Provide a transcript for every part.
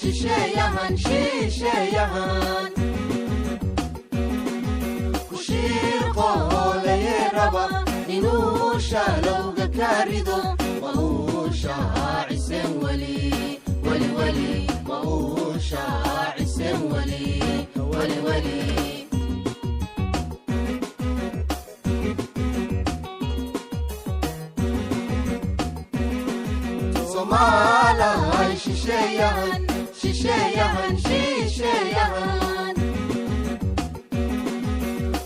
Shisheeyahan, shisheeyahan ku shiirqoolaye raba inuu shaalowga ka rido, ma uu shaacisen weli, weli weli, ma uu shaacisen weli, weli weli. Soomaalay shisheeyahan, shisheeyahan, shisheeyahan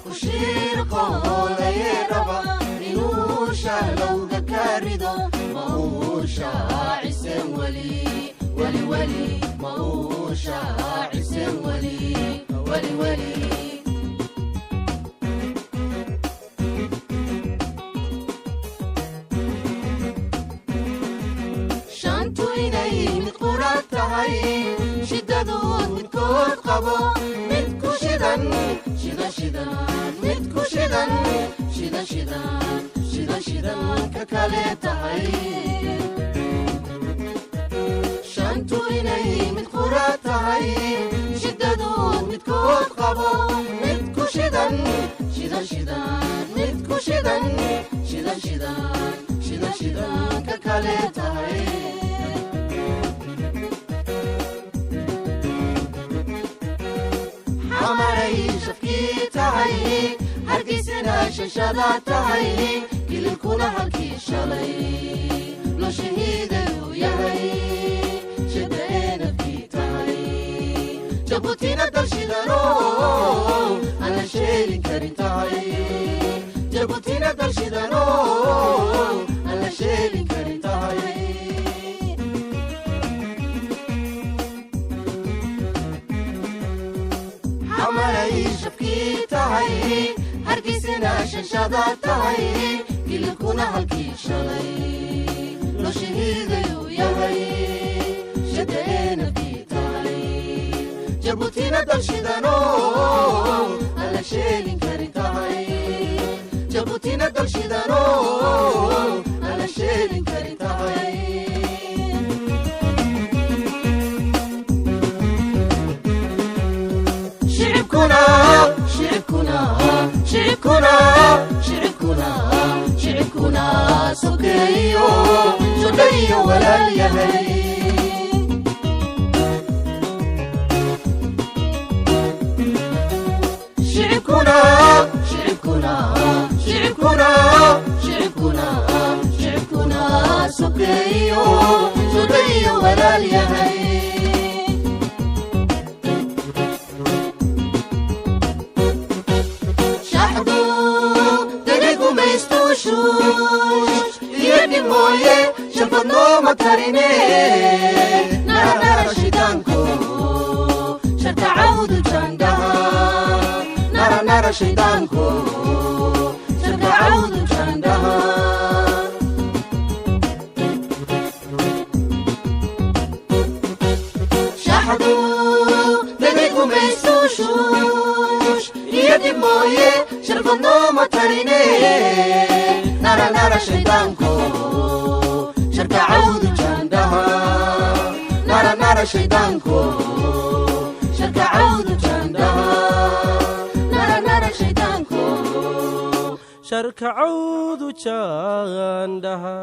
ku shiirqoolaye raba inuu shaalowga ka rido, ma uu shaacisen weli, weli weli, ma uu shaacisen weli, weli weli. Shantu inay mid qura tahay, shidadood midkood qabo, mid ku shidan shidan shidan, mid ku shidan shidan shidan shidan shidan ka kale tahay. Shantu inay mid qura tahay, shidadood midkood qabo, mid ku shidan shidan shidan, mid ku shidan shidan shidan shidan shidan ka kale tahay. Xamaray shafkii tahay, Hargeysana shashada tahay, kililkuna halkii shalay loo shahiiday uu yahay, shada eenafkii tahay, Jabuutina dalshidano aan la sheelin karin tahay, Jabuutina dalshidano aan la sheelin karin tahay. Xamaray shafkii tahay, Hargeysana shashada tahay, kililkuna halkii shalay loo shahiiday uu yahay, shada eenafkii tahay, Jabuutina dalshidano aan la sheelin karin tahay, Jabuutina dalshidano aan la sheelin karin tahay. Shicibkuna, shicibkuna, shicibkuna, shicibkuna, shicibkuna sokeeyo sodhayo walaal yahay. Shicibkuna, shicibkuna, shicibkuna, shicibkuna, shicibkuna sokeeyo sodhayo walaal yahay. Shaxdu dagagumaystushuush iyo dhib mooye sharfad nooma tarine, naranara shidaanko sharka cawdu jandhaha, naranara shaydaanko sharka cawdu jandhaha. Shaxdu dagagumaystushuush iyo dhib mooye sharfad nooma tarine, naranara shaydaanko sharka cawdu jandhaha, naranara shaydaanko sharka cawdu jandhaha, naranara shaydaanko sharka cawdu jaandhaha.